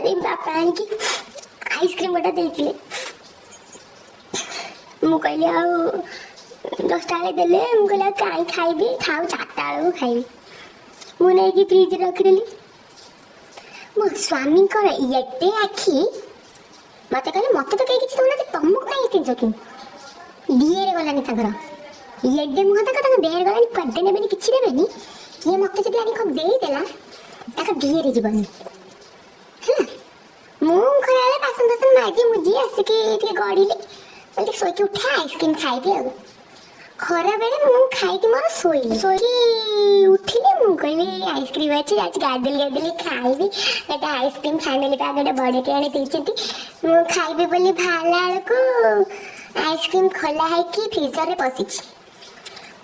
କାଲି ବାପା ଆଣିକି ଆଇସ୍କ୍ରିମ୍ ଗୋଟେ ଦେଇଥିଲେ। ମୁଁ କହିଲି ଆଉ 10ଟା ବେଳେ ଦେଲେ, ମୁଁ କହିଲି ଆଉ କାହିଁ ଖାଇବି, ଥାଉ, 4ଟା ବେଳକୁ ଖାଇବି। ମୁଁ ନେଇକି ଫ୍ରିଜରେ ରଖିଦେଲି। ମୋ ସ୍ୱାମୀଙ୍କର ଏତେ ଆଖି, ମତେ କହିଲେ, "ମତେ ତ କେହି କିଛି ଦଉନାହାନ୍ତି, ତମକୁ କାହିଁ ଏତେ ଜିନିଷ କିଣୁ?" ଦିଏରେ ଗଲାନି ତାଙ୍କର। ଏଡେ ମୁହଁ ତାଙ୍କ, ତାଙ୍କ ଦେହରେ ଗଲାନି। କୁଆଡ଼େ ନେବେନି, କିଛି ଦେବେନି। କିଏ ମତେ ଯଦି ଆଣି କଣ ଦେଇଦେଲା, ତାଙ୍କ ଦିଏରେ ଯିବନି ହେଲା। ମୁଁ ଖରାବେଳେ ବାସନ ଫାସନ ମାଜି ମୁଜି ଆସିକି ଟିକେ ଗଡ଼ିଲି। କହିଲି ଟିକେ ଶୋଇକି ଉଠେ, ଆଇସ୍କ୍ରିମ୍ ଖାଇବି। ଆଉ ଖରାବେଳେ ମୁଁ ଖାଇକି ମୋର ଶୋଇଲି। ଶୋଇକି ଉଠିଲି, ମୁଁ କହିଲି ଆଇସ୍କ୍ରିମ୍ ଅଛି, ଯାଉଛି ଗାଧେଲି ଗାଧେଲି ଖାଇବି। ଗୋଟେ ଆଇସ୍କ୍ରିମ୍ ଫ୍ୟାମିଲି ପ୍ୟାକ୍ ଗୋଟେ ବଡ଼ଟେ ଆଣି ଦେଇଛନ୍ତି, ମୁଁ ଖାଇବି ବୋଲି ବାହାରିଲା ବେଳକୁ ଆଇସ୍କ୍ରିମ୍ ଖୋଲା ହେଇକି ଫ୍ରିଜରରେ ପଶିଛି।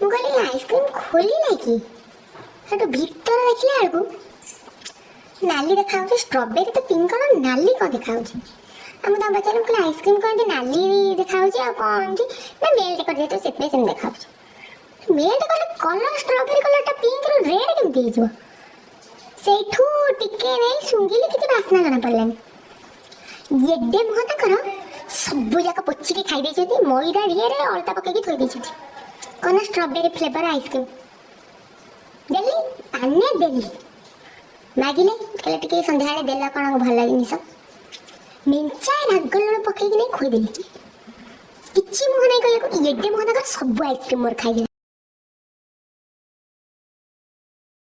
ମୁଁ କହିଲି, ଆଇସ୍କ୍ରିମ୍ ଖୋଲିଲା କି? ସେଠୁ ଭିତରେ ଦେଖିଲା ବେଳକୁ ନାଲି ଦେଖାଯାଉଛି। ଷ୍ଟ୍ରବେରୀ ତ ପିଙ୍କ କଲର୍, ନାଲି କ'ଣ ଦେଖାଯାଉଛି? ଆଉ ମୁଁ ତାଙ୍କୁ ପଚାରିଲି, ମୁଁ କହିଲି, ଆଇସ୍କ୍ରିମ୍ କ'ଣ ଏମିତି ନାଲି ଦେଖାଯାଉଛି ଆଉ କ'ଣ ଏମିତି? ନା, ମେଲ୍ଟ କରିଦେଇଥିବ, ସେଥିପାଇଁ ସେମିତି ଦେଖାଯାଉଛି। ମେଲ୍ଟ କଲେ କଲର୍, ଷ୍ଟ୍ରବେରୀ କଲର୍ଟା ପିଙ୍କରୁ ରେଡ୍ କେମିତି ହେଇଯିବ? ସେଇଠୁ ଟିକେ ନେଇ ଶୁଙ୍ଘିଲି, କିଛି ବାସ୍ନା ଜଣା ପଡ଼ିଲାନି। ଏଡେ ମୁହଁ ତାଙ୍କର, ସବୁ ଯାକ ପୋଛିକି ଖାଇ ଦେଇଛନ୍ତି। ମଇଦା ଦିହରେ ଅଳତା ପକେଇକି ଥୋଇ ଦେଇଛନ୍ତି। କ'ଣ ନା ଷ୍ଟ୍ରବେରୀ ଫ୍ଲେଭର ଆଇସ୍କ୍ରିମ୍। ଦେଲି, ପାନେ ଦେଲି। ମାଗିଲେ, କହିଲେ ଟିକେ ସନ୍ଧ୍ୟାବେଳେ ଦେଲ କ'ଣ ଭଲ ଜିନିଷ। ମେଞ୍ଚାଏ ରାଗ ଲୁଣ ପକେଇକି ନେଇ ଖୋଇଦେଲି। କିଛି ମୁହଁ ନାଇଁ କହିବାକୁ। ଏଡେ ମୁହଁ ତାଙ୍କର, ସବୁ ଆଇସ୍କ୍ରିମ୍ ମୋର ଖାଇଦେଲେ।